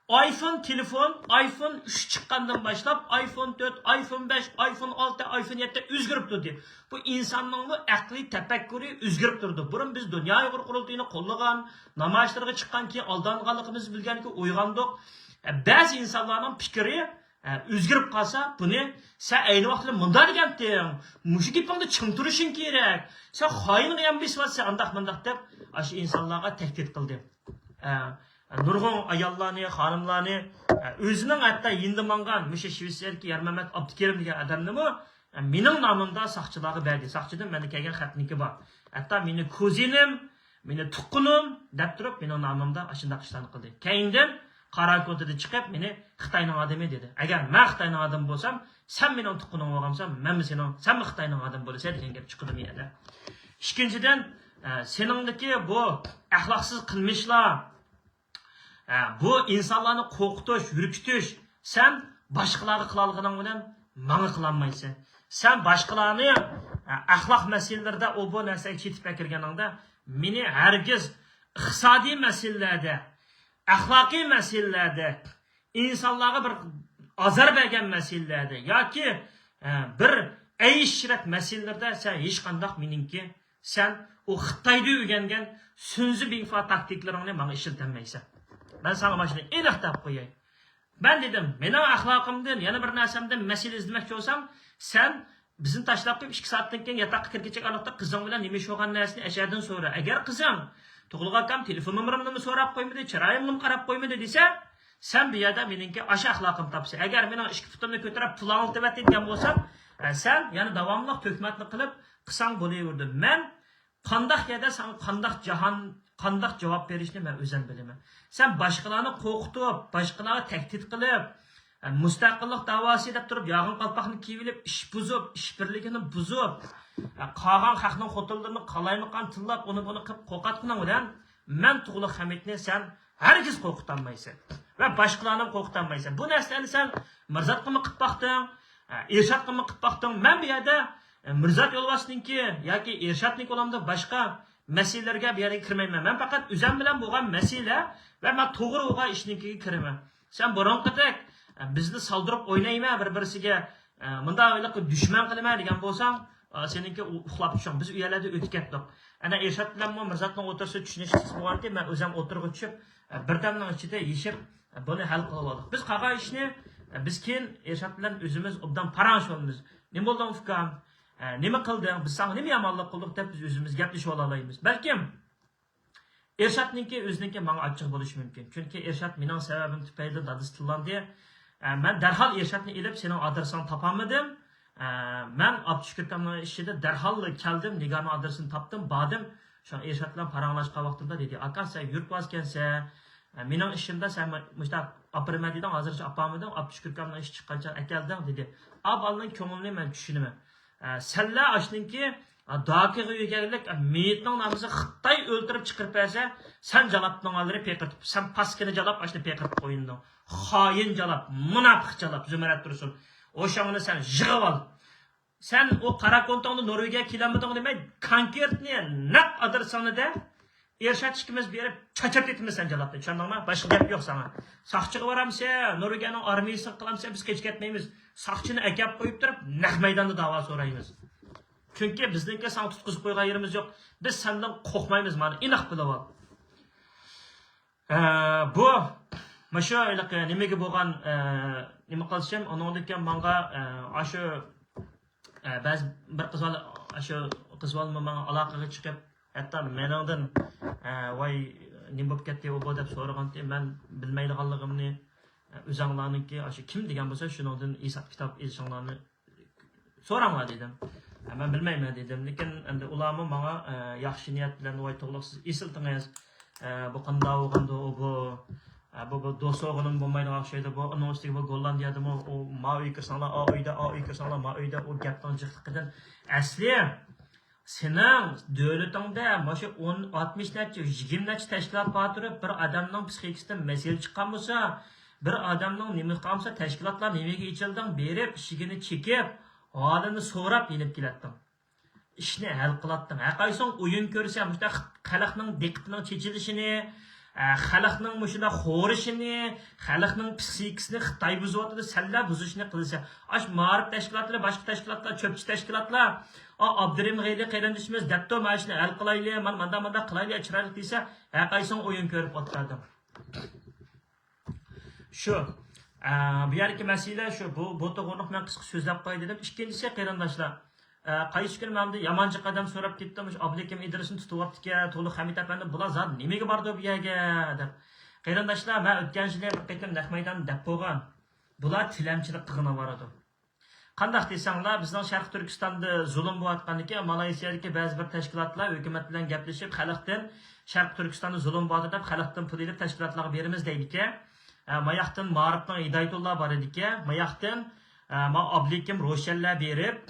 ئايفون تېلېفون، ئايفون ئۈچ چىققاندىن باشلاپ، ئايفون تۆت، ئايفون بەش، ئايفون ئالتە، ئايفون يەتتە ئۆزگىرىپ تۇردى. بۇ ئىنساننىڭمۇ ئەقلىي تەپەككۇرى ئۆزگىرىپ تۇرىدۇ. بۇرۇن بىز دۇنيا ئۇيغۇر قۇرۇلتىيىنى قوللىغان، نامايىشلارغا چىققان، كېيىن ئالدانغانلىقىمىزنى بىلگەنكى ئويغاندۇق. ئە، بەزى ئىنسانلارنىڭ پىكرى، ئە، ئۆزگىرىپ قالسا، بۇنى سەن ئەينى ۋاقىتتا مۇنداق دېگەنتىڭ، مۇشۇ گېپىڭدە چىڭ تۇرۇشۇڭ كېرەك، سەن خايىنغا يان بېسىۋاتىسەن، ئانداق مۇنداق دەپ، ئاشۇ ئىنسانلارغا تەھدىت قىلدى. ئە، نۇرغۇن ئاياللارنى، خانىملارنى، ئە، ئۆزىنىڭ ھەتتا يېنىدا ماڭغان مۇشۇ شىۋېتسىيەدىكى يارمەمەت ئابدۇكېرىم دېگەن ئادەمنىمۇ، ئە، مېنىڭ نامىمدا ساقچىلارغا بەردى. ساقچىدىن مەندە كەلگەن خەتنىكى بار. ھەتتا مېنى كۇزىنىم، مېنى تۇغقىنىم دەپ تۇرۇپ، مېنىڭ نامىمدا ئاشۇنداق ئىشلارنى قىلدى. كەينىدىن قارا كونتىدا چىقىپ، مېنى خىتاينىڭ ئادىمى دېدى. ئەگەر مەن خىتاينىڭ ئادىمى بولسام، سەن مېنىڭ تۇغقىنىم بولغانسەن، مەنمۇ سېنىڭ، سەنمۇ خىتاينىڭ ئادىمى بولىسەن دېگەن گەپ چىقىدۇ بۇ يەردە. ئىككىنچىدىن، ئە، سېنىڭدىكى بۇ ئەخلاقسىز قىلمىشلار، ئە، بۇ ئىنسانلارنى قورقۇتۇش، ھۈركۈتۈش، سەن باشقىلارغا قىلالىغىنىڭ بىلەن ماڭا قىلالمايسەن. سەن باشقىلارنى، ئە، ئەخلاق مەسىلىلىرىدە ئۇ بۇ نەرسىگە چېتىپ ئەكىرگىنىڭدە، مېنى ھەرگىز ئىقتىسادىي مەسىلىلەردە، ئەخلاقىي مەسىلىلەردە، ئىنسانلارغا بىر ئازار بەرگەن مەسىلىلەردە ياكى، ئە، بىر ئەيش-ئىشرەت مەسىلىلىرىدە سەن ھېچقانداق مېنىڭكى، سەن ئۇ خىتايدا ئۆگەنگەن سۈنزى بىڭفا تاكتىكىلىرىڭنى ماڭا ئىشلىتەلمەيسەن. مەن ساڭا مانا شۇنى ئېنىق دەپ قوياي. مەن دېدىم، مېنىڭ ئەخلاقىمدىن، يەنە بىر نەرسەمدىن مەسىلە ئىزدىمەكچى بولساڭ، سەن بىزنى تاشلاپ قويۇپ، ئىككى سائەتتىن كېيىن ياتاققا كىرگۈچە ئارىلىقتا قىزىڭ بىلەن نېمە ئىش بولغان نەرسىنى ئەشەدىن سورا. ئەگەر قىزىڭ، تۇغلۇق ئاكام، تېلېفون نومۇرۇمنىمۇ سوراپ قويمىدى، چىرايىمنىمۇ قاراپ قويمىدى دېسە، سەن بۇ يەردە مېنىڭكى ئاشۇ ئەخلاقىمنى تاپىسەن. ئەگەر مېنىڭ ئىككى پۇتۇمنى كۆتۈرۈپ پۇل ئاڭلىتىۋەتتى دېگەن بولساڭ، ئە، سەن يەنە داۋاملىق تۆھمەتنى قىلىپ، قىلساڭ بولۇۋېرىدۇ. مەن قانداق يەردە ساڭا قانداق جاھان، قانداق جاۋاب بېرىشنى مەن ئۆزۈم بىلىمەن. سەن باشقىلارنى قورقۇتۇپ، باشقىلارغا تەھدىت قىلىپ، ئە، مۇستەقىللىق داۋاسى دەپ تۇرۇپ، ياغان قالپاقنى كىيىۋېلىپ، ئىش بۇزۇپ، ئىشبىرلىكىنى بۇزۇپ، ئە، قالغان خەقنىڭ خوتۇنلىرىنى قالايمىقان تىللاپ، ئۇنى بۇنى قىلىپ قورقۇتقىنىڭ بىلەن، مەن تۇغلۇق خەمىتنى سەن ھەرگىز قورقۇتالمايسەن ۋە باشقىلارنى قورقۇتالمايسەن. بۇ نەرسىلەرنى سەن مىرزاتقىمۇ قىلىپ باقتىڭ، ئە، ئېرشاتقىمۇ قىلىپ باقتىڭ. مەن بۇ يەردە، ئە، مىرزات يولۋاسنىڭكى ياكى ئېرشاتنىڭكى بولامدۇ باشقا مەسىلىلەرگە بۇ يەرگە كىرمەيمەن. مەن پەقەت ئۆزۈم بىلەن بولغان مەسىلە ۋە مەن توغرا بولغان ئىشنىڭكىگە كىرىمەن. سەن بۇرۇنقىدەك، ئە، بىزنى سالدۇرۇپ ئوينايمەن بىر-بىرسىگە، ئە، مۇنداق ھېلىقى دۈشمەن قىلىمەن دېگەن بولساڭ، ئە، سېنىڭكى ئۇ-، ئۇخلاپ چۈشۈڭ. بىز ئۇ يەرلەردە ئۆتۈپ كەتتۇق. ئەنە ئېرشات بىلەنمۇ مىرزاتنىڭ ئوتتۇرىسىدا چۈشىنىشسىز بولغانتى، مەن ئۆزۈم ئوتتۇرىغا چۈشۈپ، ئە، بىردەمنىڭ ئىچىدە يېشىپ، ئە، بۇنى ھەل قىلىۋالدۇق. بىز قالغان ئىشنى، ئە، بىز كېيىن ئېرشات بىلەن ئۆزىمىز ئوبدان پاراڭلىشىۋالىمىز. نېمە بولدۇڭ ئۇكام؟ ئە، نېمە قىلدىڭ؟ بىز ساڭا نېمە يامانلىق قىلدۇق دەپ بىز ئۆزىمىز گەپلىشىۋالالايمىز. بەلكىم ئېرشاتنىڭكى ئۆزىنىڭكى ماڭا ئاچچىقى بولۇشى مۇمكىن. چۈنكى ئېرشات مېنىڭ سەۋەبىم تۈپەيلىدىن دادىسى تىللاندى. ئە، مەن دەرھال ئېرشاتنى ئېلىپ سېنىڭ ئادرېسىڭنى تاپالمىدىم. ئە، مەن ئابدۇشۈكۈر ئاكامنىڭ ئىشىدا دەرھال كەلدىم، نىگارنىڭ ئادرېسىنى تاپتىم، باردىم. شۇڭا ئېرشات بىلەن پاراڭلاشقان ۋاقتىمدا دېدى، ئاكا، سەن يۈرۈپ بارسىكەنسەن، ئە، مېنىڭ ئىشىمدا سەن مۇشۇنداق ئاپىرىمەن دېدىڭ، ھازىرغىچە ئاپارمىدىڭ، ئابدۇشۈكۈر ئاكامنىڭ ئىشى چىققانچە ئەكەلدىڭ دېدى. ئا، بالىنىڭ كۆڭلىنى مەن چۈشىنىمەن. ئە، سەنلەر ئاشۇنىڭكى، ئە، داكىغا يۈرگەنلىك، ئە، مېيىتنىڭ نامىسى خىتاي ئۆلتۈرۈپ چىقىرىپ بەرسە، سەن جالاپنىڭ ئالدىرى پېقىرتىپ، سەن پاسكىنا جالاپ، ئاشۇنى پېقىرتىپ قويۇندۇڭ. خائىن جالاپ، مۇناپىق جالاپ، زۇمرەت تۇرسۇن. ئوشۇڭنى سەن يىغىۋال. سەن ئۇ قارا كونتاڭدا نورۋېگىيەگە كېلەلمىدىڭ دېمەي، كونكرېتنى نەق ئادرېسىڭنى دە، ئېرشات ئىككىمىز بېرىپ چاچرىتىۋېتىمىز سەن جالاپنى، چۈشەندىڭما؟ باشقا گەپ يوق ساڭا. ساقچىغا بارامسەن، نورۋېگىيەنىڭ ئارمىيىسىغا قىلامسەن، بىز قېچىپ كەتمەيمىز. ساقچىنى ئەكەپ قويۇپ تۇرۇپ، نەق مەيداندا داۋا سورايمىز. چۈنكى بىزنىڭكى ساڭا تۇتقۇزۇپ قويغان يېرىمىز يوق. بىز سەندىن قورقمايمىز، مانا، ئېنىق بىلىۋال. ئە، بۇ، مۇشۇ ھېلىقى نېمىگە بولغان، ئە، نېمە قىلسىم، ئۇنىڭدىن كېيىن ماڭا، ئە، ئاشۇ، ئە، بەزى بىر قىز بالا، ئاشۇ قىز بالىمۇ ماڭا ئالاقىگە چىقىپ، ھەتتا مېنىڭدىن، ئە، ۋاي، نېمە بولۇپ كەتتى ئۇ بۇ دەپ سورىغانتى، مەن بىلمەيدىغانلىقىمنى، ئە، ئۆزەڭلارنىڭكى ئاشۇ كىم دېگەن بولسا، شۇنىڭدىن ھېساب كىتاب ئېلىشىڭلارنى سوراڭلار دېدىم. مەن بىلمەيمەن دېدىم. لېكىن ئەمدى ئۇلارمۇ ماڭا، ئە، ياخشى نىيەت بىلەن، ۋاي، تۇغلۇق سىز ئېسىل تېڭىز، ئە، بۇ قانداق بولغاندۇ ئۇ بۇ، ئە، بۇ، بۇ دوست بولغىنىمۇ بولمايدىغان ئوخشايدۇ. بۇ، ئۇنىڭ ئۈستىگە بۇ گوللاندىيەدىمۇ ئۇ ما ئۆيگە كىرسەڭلار، ئا ئۆيدە، ئا ئۆيگە كىرسەڭلار، ما ئۆيدە، ئۇ گەپنىڭ جىقلىقىدىن ئەسلى سېنىڭ دۆلىتىڭدە مۇشۇ ئون، ئاتمىش نەچچە، يىگىرمە نەچچە تەشكىلات بار تۇرۇپ، بىر ئادەمنىڭ پسىخىكىسىدىن مەسىلە چىققان بولسا، بىر ئادەمنىڭ نېمە قىلغان بولسا، تەشكىلاتلار نېمىگە ئېچىلدىڭ؟ بېرىپ ئىشىكىنى چېكىپ، ھالىنى سوراپ يېنىپ كېلەتتىڭ. ئىشنى ھەل قىلاتتىڭ. ھەرقايسىڭ ئويۇن كۆرسە، مۇشۇنداق خەلقنىڭ دىققىتىنىڭ چېچىلىشىنى، ئە، خەلقنىڭ مۇشۇنداق خورىشىنى، خەلقنىڭ پسىخىكىسىنى خىتاي بۇزۇۋاتىدۇ، سەنلەر بۇزۇشنى قىلىسەن. ئاشۇ مائارىپ تەشكىلاتلىرى، باشقا تەشكىلاتلار، چۆپچى تەشكىلاتلار، ئا، ئابدۇرېھىم غېنى قېرىندىشىمىز دەپتۇ، مانا شۇنى ھەل قىلايلى، مانا مۇنداق مۇنداق قىلايلى، چىرايلىق دېسە، ھەرقايسىڭ ئويۇن كۆرۈپ ئولتۇردۇڭ. شۇ، ئە، بۇ يەردىكى مەسىلە شۇ، بۇ، بۇ توغرىلىق مەن قىسقا سۆزلەپ قوياي دېدىم. ئىككىنچىسى، قېرىنداشلار، ئە، قايسى كۈنى مەندە يامان جىق ئادەم سوراپ كەتتى، مۇشۇ ئابلىكىم ئىدرىسنى تۇتۇۋاپتىكەن، تولا خەمىت ئەپەندى، بۇلار زادى نېمىگە باردى بۇ يەرگە دەپ. قېرىنداشلار، مەن ئۆتكەن يىلى بىر قېتىم نەق مەيداندا دەپ بولغان، بۇلار تىلەمچىلىك قىلغىلى بارىدۇ. قانداق دېسەڭلار، بىزنىڭ شەرقىي تۈركىستاندا زۇلۇم بولۇۋاتقاندىكىن، مالايسىيەدىكى بەزى بىر تەشكىلاتلار ھۆكۈمەت بىلەن گەپلىشىپ، خەلقتىن، شەرقىي تۈركىستاندا زۇلۇم بولۇۋاتىدۇ دەپ، خەلقتىن پۇل ئېلىپ تەشكىلاتلارغا بېرىمىز دەيدىكەن. ئە، ماياقتىن مائارىپنىڭ ھىدايەتۇللا بار ئىدىكەن. ماياقتىن، ئە، ما ئابلىكىم روشەنلەر بېرىپ،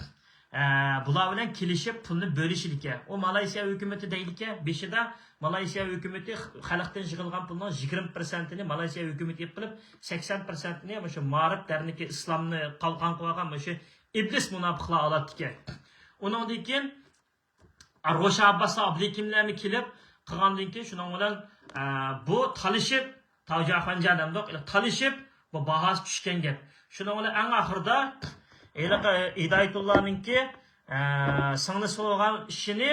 ئە، بۇلار بىلەن كېلىشىپ پۇلنى بۆلۈشىدىكەن. ئۇ مالايسىيە ھۆكۈمىتى دەيدىكەن، بېشىدا مالايسىيە ھۆكۈمىتى خەلقتىن يىغىلغان پۇلنىڭ يىگىرمە پىرسەنتىنى مالايسىيە ھۆكۈمىتى ئېلىپ قېلىپ، سەكسەن پىرسەنتىنى مۇشۇ مائارىپ دەرنىكى ئىسلامنى قالقان قىلىۋالغان مۇشۇ ئىبلىس مۇناپىقلار ئالاتتىكەن. ئۇنىڭدىن كېيىن روشەن ئابباس ئابلىكىملەرمۇ كېلىپ قىلغاندىن كېيىن، شۇنىڭ بىلەن، ئە، بۇ تالىشىپ، تاۋجاخانجا دەمدۇق، تالىشىپ، بۇ باھاسى چۈشكەن گەپ. شۇنىڭ بىلەن ئەڭ ئاخىرىدا ھېلىقى ھىدايەتۇللانىڭكى، ئە، سىڭلىسى بولغان ئىشىنى،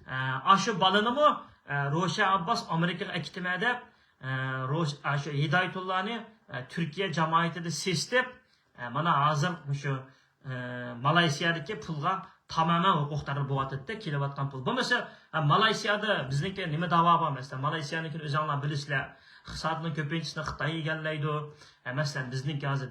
ئە، ئاشۇ بالىنىمۇ، ئە، روشەن ئابباس ئامېرىكىغا ئەكېتىمەن دەپ، ئە، روش-، ئاشۇ ھىدايەتۇللانى، ئە، تۈركىيە جامائىتىدە سېسىتىپ، ئە، مانا ھازىر مۇشۇ، ئە، مالايسىيادىكى پۇلغا تامامەن ھوقۇقدار بولۇۋاتىدۇ، كېلىۋاتقان پۇل. بولمىسا، ئە، مالايسىيادا بىزنىڭكى نېمە داۋا بار، مەسىلەن، مالايسىيانىڭكىنى ئۆزۈڭلار بىلىسىلەر، ئىقتىسادنىڭ كۆپىنچىسىنى خىتاي ئىگىلەيدۇ. ئە، مەسىلەن، بىزنىڭكى ھازىر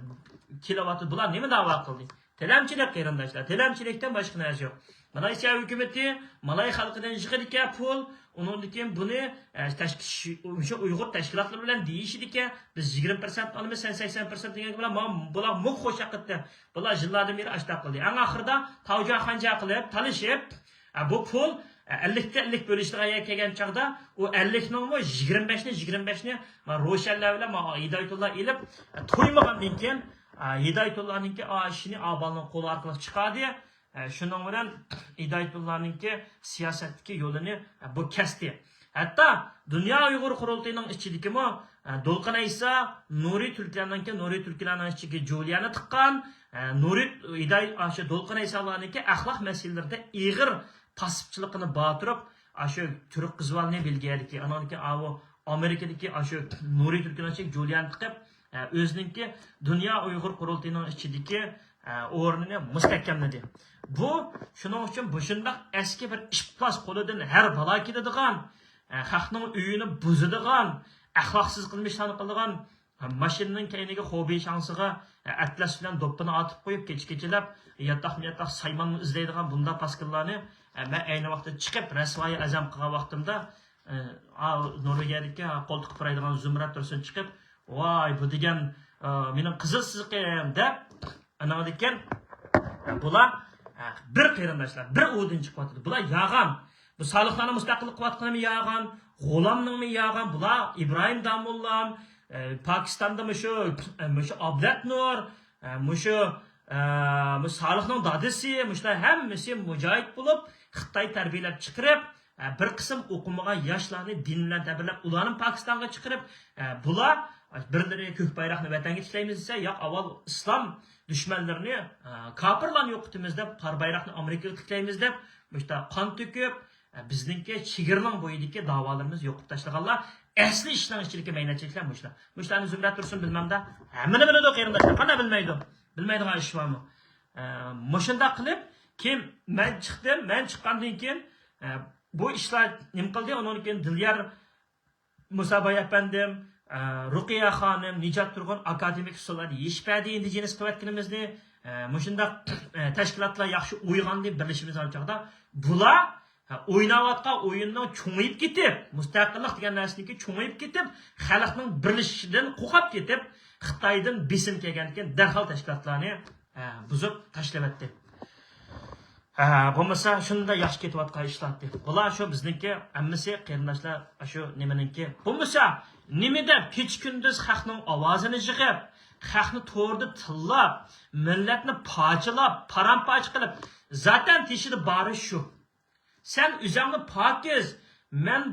كېلىۋاتىدۇ. بۇلار نېمە داۋا قىلدى؟ تىلەمچىلىك، قېرىنداشلار، تىلەمچىلىكتىن باشقا نەرسە يوق. مالايسىيا ھۆكۈمىتى مالاي خەلقىدىن يىغىدىكەن پۇل، ئۇنىڭدىن كېيىن بۇنى، ئە، تەشكىل، شۇ ئۇيغۇر تەشكىلاتلىرى بىلەن دېيىشىدىكەن، بىز يىگىرمە پىرسەنت ئالىمىز، سەن سەكسەن پىرسەنت دېگەن بىلەن، ما-، بۇلار مۇك خوش ھەقىقەتەن. بۇلار يىللاردىن بېرى ئاشتاق قىلدى. ئەڭ ئاخىرىدا تاۋجا خانجا قىلىپ، تالىشىپ، ئە، بۇ پۇل، ئە، ئەللىكتە ئەللىك بۆلۈشىدىغان يەرگە كەلگەن چاغدا، ئۇ ئەللىكنىڭمۇ يىگىرمە بەشنى، يىگىرمە بەشنى، ما، روشەنلەر بىلەن، ما، ھىدايەتۇللا ئېلىپ، ئە، تويمىغاندىن كېيىن، ئە، ھىدايەتۇللانىڭكى، ئا، ئىشىنى ئا بالىنىڭ قولى ئارقىلىق چىقاردى. ئە، شۇنىڭ بىلەن ھىدايەتۇللانىڭكى سىياسەتتىكى يولىنى، ئە، بۇ كەستى. ھەتتا دۇنيا ئۇيغۇر قۇرۇلتىيىنىڭ ئىچىدىكىمۇ، ئە، دولقۇن ئەيسا، نۇرى تۈركلەرنىڭكى، نۇرى تۈركلەرنىڭ ئىچىدىكى جۇلىيانى تىققان، ئە، نۇرى ھىدايەت، ئاشۇ دولقۇن ئەيسالارنىڭكى ئەخلاق مەسىلىلىرىدە ئېغىر پاسىپچىلىقىنى باتۇرۇپ، ئاشۇ تۈرك قىزىۋالنى بېلگىيەدىكى، ئانىڭدىكى ئاۋۇ ئامېرىكىدىكى ئاشۇ نۇرى تۈركلەرنىڭ ئىچىدىكى جۇلىيانى تىقىپ، ئە، ئۆزىنىڭكى دۇنيا ئۇيغۇر قۇرۇلتىيىنىڭ ئىچىدىكى، ئە، ئورنىنى مۇستەھكەملىدى. بۇ، شۇنىڭ ئۈچۈن بۇ شۇنداق ئەسكى بىر ئىپلاس قولىدىن ھەر بالا كېلىدىغان، ئە، خەقنىڭ ئۆيىنى بۇزىدىغان، ئەخلاقسىز قىلمىشلارنى قىلىدىغان، ئە، ماشىنىنىڭ كەينىگە خوبى شاڭسىغا، ئە، ئەتلەس بىلەن دوپپىنى ئاتىپ قويۇپ، كېچە-كېچىلەپ ياتاقمۇ ياتاق سايماننى ئىزدەيدىغان بۇنداق پاسكىللارنى، ئە، مەن ئەينى ۋاقىتتا چىقىپ رەسۋايى ئەزەم قىلغان ۋاقتىمدا، ئە، ئا، نورۋېگىيەدىكى قولتۇققا پۇرايدىغان زۇمرەت تۇرسۇن چىقىپ، ۋاي، بۇ دېگەن، ئە، مېنىڭ قىزىل سىزىقىم دەپ، ئانىڭدىكىن، ئە، بۇلار، ئە، بىر قېرىنداشلار، بىر ئۇۋىدىن چىقىۋاتىدۇ. بۇلار يالغان. بۇ سالىھلارنىڭ مۇستەقىللىق قىلىۋاتقىنىمۇ يالغان، غۇلامنىڭمۇ يالغان، بۇلار ئىبراھىم داموللام، ئە، پاكىستاندا مۇشۇ، ئە، مۇشۇ ئابلەت نۇر، ئە، مۇشۇ، ئە، مۇشۇ سالىھنىڭ دادىسى، مۇشۇلار ھەممىسى مۇجاھىد بولۇپ، خىتاي تەربىيەلەپ چىقىرىپ، ئە، بىر قىسىم ئوقۇمىغان ياشلارنى دىن بىلەن تەبىرلەپ، ئۇلارنى پاكىستانغا چىقىرىپ، ئە، بۇلار بىرلىرى كۆك بايراقنى ۋەتەنگە تىكلەيمىز دېسە، ياق، ئاۋۋال ئىسلام دۈشمەنلىرىنى، ئە، كاپىرلارنى يوقىتىمىز دەپ، قارا بايراقنى ئامېرىكىغا تىكلەيمىز دەپ، مۇشۇنداق قان تۆكۈپ، ئە، بىزنىڭكى چېگرىنىڭ بويىدىكى داۋالىرىمىزنى يوقىتىپ تاشلىغانلار ئەسلى ئىشنىڭ ئىچىدىكى مەينەتچىلىكلەر مۇشۇلار. مۇشۇلارنى زۇمرەت تۇرسۇن بىلمەمدۇ؟ ھەممىنى بىلىدۇ قېرىنداشلار، قانداق بىلمەيدۇ؟ بىلمەيدىغان ئىش بارمۇ؟ ئە، مۇشۇنداق قىلىپ، كېيىن مەن چىقتىم، مەن چىققاندىن كېيىن، ئە، بۇ ئىشلار نېمە قىلدى؟ ئۇنىڭدىن كېيىن دىليار مۇساباي ئەپەندىم، ئە، رۇقىيە خانىم، نىجات تۇرغۇن ئاكادېمىك ئۇسسۇللاردا يېشىپ بەردى ئىندىجېنىس قىلىۋەتكىنىمىزنى، ئە، مۇشۇنداق، ئە، تەشكىلاتلار ياخشى ئويغاندى، بىرلىشىمىز ئالغان چاغدا. بۇلار، ھە، ئويناۋاتقان ئويۇننىڭ چوڭىيىپ كېتىپ، مۇستەقىللىق دېگەن نەرسىنىڭكى چوڭىيىپ كېتىپ، خەلقنىڭ بىرلىشىشىدىن قورقۇپ كېتىپ، خىتايدىن بېسىم كەلگەندىكىن دەرھال تەشكىلاتلارنى، ئە، بۇزۇپ تاشلىۋەتتى. ھە، بولمىسا شۇنداق ياخشى كېتىۋاتقان ئىشلار. بۇلار شۇ بىزنىڭكى ھەممىسى قېرىنداشلار، شۇ نېمىنىڭكى. بولمىسا نېمە دەپ كېچە-كۈندۈز خەقنىڭ ئاۋازىنى يىغىپ، خەقنى توردا تىللاپ، مىللەتنى پارچىلاپ، پارام-پارچە قىلىپ، زاتەن تېشىدا بارى شۇ. سەن ئۆزۈڭنى پاكىز، مەن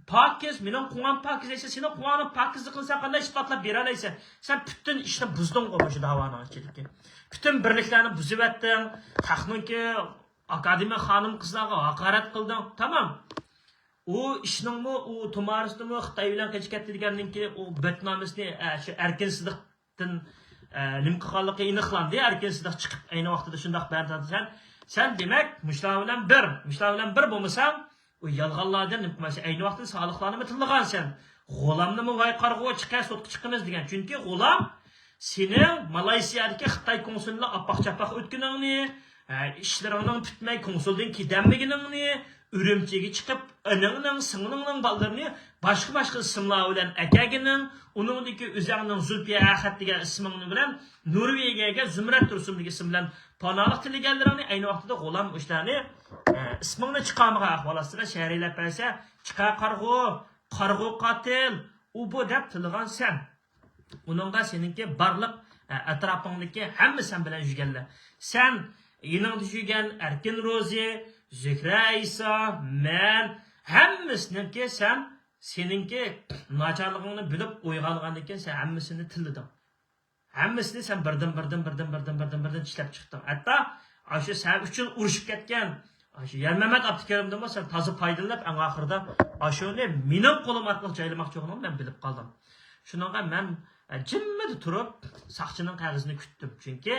پاكىز، مېنىڭ قوڭام پاكىز دەيسەن، سېنىڭ قوڭاڭنىڭ پاكىزلىقىنى سەن قانداق ئىسپاتلاپ بېرەلەيسەن؟ سەن پۈتۈن ئىشنى بۇزدۇڭغۇ مۇشۇ داۋانىڭ ئىچىدىكى. پۈتۈن بىرلىكلەرنى بۇزۇۋەتتىڭ، خەقنىڭكى ئاكادېمىك خانىم قىزلارغا ھاقارەت قىلدىڭ، تامام. ئۇ ئىشنىڭمۇ، ئۇ تۇمارىسىنىمۇ خىتاي بىلەن قېچىپ كەتتى دېگەندىن كېيىن، ئۇ بەتنامىسىنى، ئە، شۇ ئەركىن سىدىقتىن، ئە، نېمە قىلغانلىقى ئېنىقلاندى. ئەركىن سىدىق چىقىپ، ئەينى ۋاقتىدا شۇنداق بەرىپ سەن، سەن دېمەك، مۇشۇلار بىلەن بىر، مۇشۇلار بىلەن بىر بولمىساڭ، ئۇ يالغانلاردىن نېمە قىلمايسەن. ئەينى ۋاقتىدا سادىقلارنىمۇ تىللىغانسەن. غۇلامنىمۇ ۋاي قارىغۇ چىقە، سوتقا چىقىمىز دېگەن. چۈنكى غۇلام سېنىڭ مالايسىيادىكى خىتاي كونسۇلىنى ئاپاق-چاپاق ئۆتكىنىڭنى، ئە، ئىشلىرىڭنىڭ پۈتمەي كونسۇلدىن كېتەلمىگىنىڭنى، ئۈرۈمچىگە چىقىپ، ئىنىڭنىڭ، سىڭلىڭنىڭ بالىلىرىنى باشقا-باشقا ئىسىملار بىلەن ئەكەلگىنىڭ، ئۇنىڭدىكى ئۆزۈڭنىڭ زۇلپىيە ئەخەت دېگەن ئىسمىڭ بىلەن نورۋېگىيەگە زۇمرەت تۇرسۇن دېگەن ئىسىم بىلەن پاناھلىق تىلىگەنلىرىڭنى، ئەينى ۋاقتىدا غۇلام ئۇ ئىشلارنى، ئە، ئىسمىڭنى چىقارمىغان ئەھۋال ئاستىدا شەرھلەپ بەرسە، چىقار قارىغۇ، قارىغۇ قاتىل، ئۇ بۇ دەپ تىللىغان سەن. ئۇنىڭغا سېنىڭكى بارلىق، ئە، ئەتراپىڭدىكى ھەممە سەن بىلەن يۈرگەنلەر. سەن يېنىڭدا يۈرگەن ئەركىن روزى، زۆھرە ئەيسا، مەن، ھەممىسىنىڭكى سەن، سېنىڭكى ناچارلىقىڭنى بىلىپ ئويغانغاندىن كېيىن سەن ھەممىسىنى تىللىدىڭ. ھەممىسىنى سەن بىردىن، بىردىن، بىردىن، بىردىن، بىردىن، بىردىن چىشلەپ چىقتىڭ. ھەتتا ئاشۇ سەن ئۈچۈن ئۇرۇشۇپ كەتكەن ئاشۇ يەرمەمەت ئابدۇكېرىمدىنمۇ سەن تازا پايدىلىنىپ، ئەڭ ئاخىرىدا ئاشۇنى مېنىڭ قولۇم ئارقىلىق جايلىماقچى بولغىنىڭنى مەن بىلىپ قالدىم. شۇنىڭغا مەن، ئە، جىممىدە تۇرۇپ ساقچىنىڭ قەغىزىنى كۈتتۈم. چۈنكى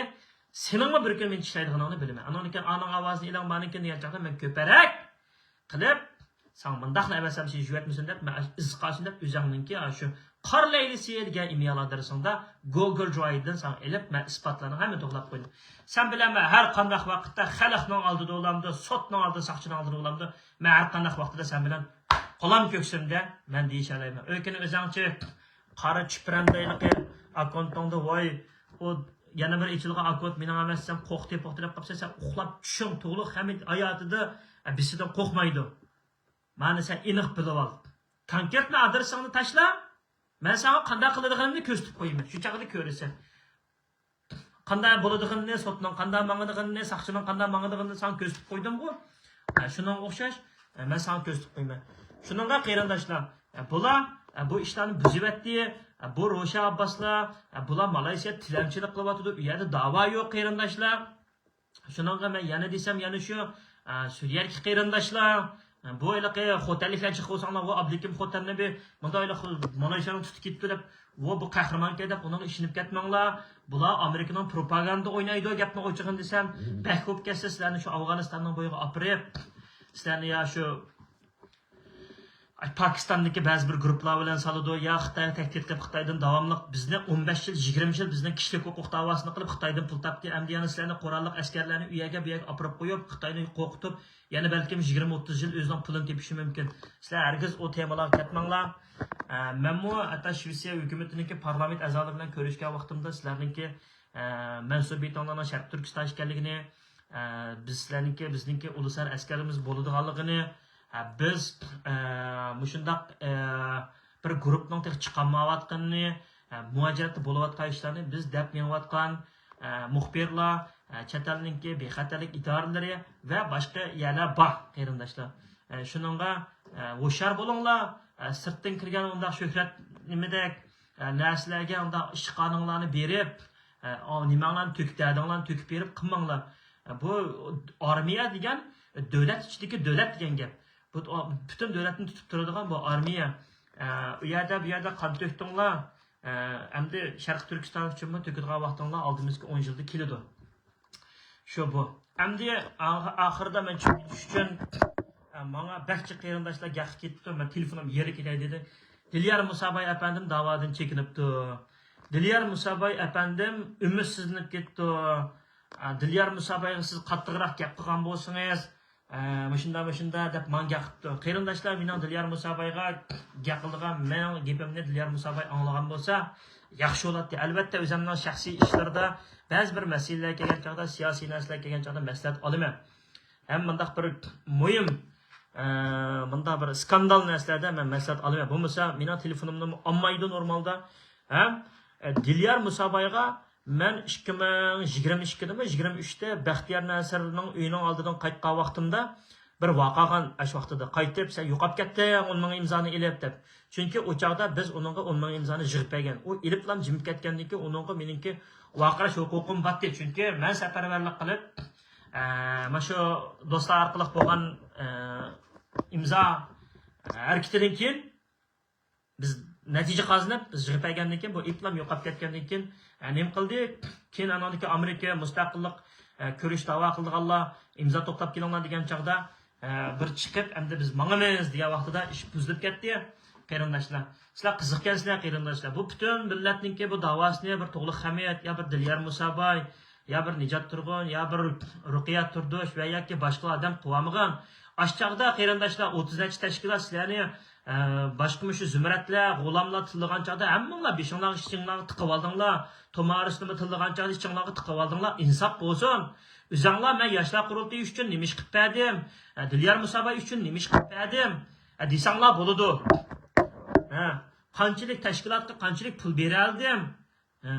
سېنىڭمۇ بىر كۈن مېنى چىشلەيدىغىنىڭنى بىلىمەن. ئاندىن كېيىن ئانىڭ ئاۋازىنى ئېلىڭ، مانىڭكىن دېگەن چاغدا مەن كۆپرەك قىلىپ، ساڭا مۇنداقلا ئەمەس، ئەمىسە يۈز يەتمىسۇن دەپ، مەن ئىز قالسۇن دەپ، ئۆزۈڭنىڭكى ئاشۇ قار لەيلىسى دېگەن ئىميال ئادرېسىڭدا گوگل درايۋدىن ساڭا ئېلىپ، مەن ئىسپاتلارنى ھەممە توغلاپ قويدۇم. سەن بىلەن مەن ھەر قانداق ۋاقىتتا خەلقنىڭ ئالدىدا بولامدۇ، سوتنىڭ ئالدىدا، ساقچىنىڭ ئالدىدا بولامدۇ، مەن ھەر قانداق ۋاقتىدا سەن بىلەن قولام كۆكسۈمدە مەن دېيىشەلەيمەن. ئۆيكىنى ئۆزۈڭچى قارا چۈپرەندەيلىقى ئاكونتۇڭدا، ۋاي، ئۇ يەنە بىر ئېچىلغان ئاكونت مېنىڭ ئەمەس، سەن قوقتى پوقتى دەپ قاپسەن، سەن ئۇخلاپ چۈشۈڭ تۇغلۇق ھەممە ھاياتىدا بىسىدىن قورقمايدۇ. مانا سەن ئېنىق بىلىۋال. كونكرېتنى ئادرېسىڭنى تاشلا، مەن ساڭا قانداق قىلىدىغىنىمنى كۆرسىتىپ قويىمەن. شۇ چاغدا كۆرىسەن. قانداق بولىدىغىنىنى، سوتنىڭ قانداق ماڭىدىغىنىنى، ساقچىنىڭ قانداق ماڭىدىغىنىنى ساڭا كۆرسىتىپ قويدۇمغۇ. ھە، شۇنىڭغا ئوخشاش، ھە، مەن ساڭا كۆرسىتىپ قويىمەن. شۇنىڭغا قېرىنداشلار، ھە، بۇلار، ھە، بۇ ئىشلارنى بۇزۇۋەتتى. ھە، بۇ روشەن ئابباسلار، ھە، بۇلار مالايسىيا تىلەمچىلىك قىلىۋاتىدۇ. ئۇ يەردە داۋا يوق، قېرىنداشلار. شۇنىڭغا مەن يەنە دېسەم، يەنە شۇ، ئە، سۈرىيەدىكى قېرىنداشلار، ئە، بۇ ھېلىقى خوتەنلىكلەر چىقىپ بولساڭلار، ۋو ئابلىكىم خوتەننى بىر مۇنداق ھېلىقى مالايسىيانىڭ تۇتۇپ كېتىپتۇ دەپ، ۋو بۇ قەھرىمانكەن دەپ ئۇنىڭغا ئىشىنىپ كەتمەڭلار. بۇلار ئامېرىكىنىڭ پروپاگاندا ئوينايدۇ، گەپنىڭ ئوچۇقىنى دېسەم، بەك بولۇپ كەتسە سىلەرنى شۇ ئافغانىستاننىڭ بويىغا ئاپىرىپ، سىلەرنى يا شۇ پاكىستاندىكى بەزى بىر گۇرۇپپىلار بىلەن سالىدۇ، يا خىتاينى تەھدىت قىلىپ، خىتايدىن داۋاملىق بىزنى ئون بەش يىل، يىگىرمە يىل بىزنىڭ كىشىلىك ھوقۇق داۋاسىنى قىلىپ، خىتايدىن پۇل تاپتى، ئەمدى يەنە سىلەرنى قوراللىق ئەسكەرلەرنى ئۇ يەرگە، بۇ يەرگە ئاپىرىپ قويۇپ، خىتاينى قورقۇتۇپ، يەنە بەلكىم يىگىرمە، ئوتتۇز يىل ئۆزىنىڭ پۇلىنى تېپىشى مۇمكىن. سىلەر ھەرگىز ئۇ تېمىلارغا كەتمەڭلار. ئە، مەنمۇ ھەتتا شىۋېتسىيە ھۆكۈمىتىنىڭكى پارلامېنت ئەزالىرى بىلەن كۆرۈشكەن ۋاقتىمدا سىلەرنىڭكى، ئە، مەنسۇبىيىتىڭلارنىڭ شەرقىي تۈركىستان ئىكەنلىكىنى، ئە، بىز سىلەرنىڭكى، بىزنىڭكى ئۇلۇسلار ئەسكەرلىرىمىز بولىدىغانلىقىنى، ئە، بىز، ئە، مۇشۇنداق، ئە، بىر گۇرۇپنىڭ تېخى چىقالمايۋاتقىنىنى، ئە، مۇھاجىرەتتە بولۇۋاتقان ئىشلارنى بىز دەپ مېڭىۋاتقان، ئە، مۇخبىرلار، ئە، چەت ئەلنىڭكى بىخەتەرلىك ئىدارىلىرى ۋە باشقا يەرلەر بار، قېرىنداشلار. ئە، شۇنىڭغا، ئە، ھوشيار بولۇڭلار. ئە، سىرتتىن كىرگەن ئۇنداق شۆھرەت نېمىدەك، ئە، نەرسىلەرگە ئۇنداق ئىشقانىڭلارنى بېرىپ، ئە، ئا-، نېمەڭلارنى تۆكۈپ، دەردىڭلارنى تۆكۈپ بېرىپ قىلماڭلار. ئە، بۇ ئارمىيە دېگەن دۆلەت ئىچىدىكى دۆلەت دېگەن گەپ. بۇ ئا-، پۈتۈن دۆلەتنى تۇتۇپ تۇرىدىغان بۇ ئارمىيە. ئە، ئۇ يەردە، بۇ يەردە قان تۆكتۈڭلار. ئە، ئەمدى شەرقىي تۈركىستان ئۈچۈنمۇ تۆكىدىغان ۋاقتىڭلار ئالدىمىزدىكى ئون يىلدا كېلىدۇ. شۇ بۇ. ئەمدى ئاخ-، ئاخىرىدا مەن چۈشەندۈرۈش ئۈچۈن، ئە، ماڭا بەك جىق قېرىنداشلار گەققە كېتىپتۇ، مەن تېلېفونۇم يېرى كېتەي دېدى. دىليار مۇساباي ئەپەندىم داۋادىن چېكىنىپتۇ. دىليار مۇساباي ئەپەندىم ئۈمىدسىزلىنىپ كېتىپتۇ. ئە، دىليار مۇسابايغا سىز قاتتىقراق گەپ قىلغان بولسىڭىز، ئە، مۇشۇنداق، مۇشۇنداق دەپ ماڭا گەققە قىپتۇ. قېرىنداشلار، مېنىڭ دىليار مۇسابايغا گەپ قىلىدىغان مېنىڭ گېپىمنى دىليار مۇساباي ئاڭلىغان بولسا ياخشى بولاتتى. ئەلۋەتتە، ئۆزۈمنىڭ شەخسىي ئىشلىرىدا بەزى بىر مەسىلىلەر كەلگەن چاغدا، سىياسىي نەرسىلەر كەلگەن چاغدا مەسلىھەت ئالىمەن. ھەم مۇنداق بىر مۇھىم، ئە، مۇنداق بىر سكاندال نەرسىلەردە مەن مەسلىھەت ئالىمەن. بولمىسا مېنىڭ تېلېفونۇمنىمۇ ئالمايدۇ نورمالدا. ھەم، ئە، دىليار مۇسابايغا مەن ئىككى مىڭ يىگىرمە ئىككىدىمۇ، يىگىرمە ئۈچتە بەختىيار ناسىرنىڭ ئۆيىنىڭ ئالدىدىن قايتقان ۋاقتىمدا بىر ۋەقە قىلغان، ئاشۇ ۋاقتىدا قايتىپ، «سەن يوقاپ كەتتىڭ، ئون مىڭ ئىمزانى ئېلىپ» دەپ. چۈنكى ئۇ چاغدا بىز ئۇنىڭغا ئون مىڭ ئىمزانى يىغىپ بەرگەن. ئۇ ئېلىپلا جىمىپ كەتكەندىن كېيىن ئۇنىڭغا مېنىڭكى ۋارقىراش ھوقۇقۇم بار ئىدى. چۈنكى مەن سەپەرۋەرلىك قىلىپ، ئە، مانا شۇ دوستلار ئارقىلىق بولغان، ئە، ئىمزا، ئە، ھەرىكىتىدىن كېيىن بىز نەتىجە قازىنىپ، بىز يىغىپ بەرگەندىن كېيىن، بۇ ئېلىپلا يوقاپ كەتكەندىن كېيىن، ئە، نېمە قىلدى؟ كېيىن ئاناندىكى ئامېرىكا مۇستەقىللىق، ئە، كۈرەش داۋا قىلىدىغانلار ئىمزا توپلاپ كېلىڭلار دېگەن چاغدا، ئە، بىر چىقىپ، ئەمدى بىز ماڭىمىز دېگەن ۋاقتىدا ئىش بۇزۇلۇپ كەتتى، قېرىنداشلار. سىلەر قىزىقكەنسىلەر، قېرىنداشلار. بۇ پۈتۈن مىللەتنىڭكى بۇ داۋاسىنى بىر تۇغلۇق خەمىت يا بىر دىليار مۇساباي يا بىر نىجات تۇرغۇن يا بىر رۇقىيە تۇردۇش ۋە ياكى باشقا ئادەم قىلالمىغان. ئاشۇ چاغدا، قېرىنداشلار، ئوتتۇز نەچچە تەشكىلات سىلەرنى، ئە، باشقا مۇشۇ زۇمرەتلەر، غۇلاملار تىللىغان چاغدا ھەممىڭلار بېشىڭلارغا ئىچىڭلارغا تىقىۋالدىڭلار، تومارىسنىمۇ تىللىغان چاغدا ئىچىڭلارغا تىقىۋالدىڭلار. ئىنساپ بولسۇن. ئۆزۈڭلار، «مەن ياشلار قۇرۇلتىيى ئۈچۈن نېمە ئىش قىلىپ بەردىم؟ ئە، دىليار مۇساباي ئۈچۈن نېمە ئىش قىلىپ بەردىم؟» ئە، دېسەڭلار بولىدۇ. ھە، قانچىلىك تەشكىلاتقا قانچىلىك پۇل بېرەلدىم؟ ھە.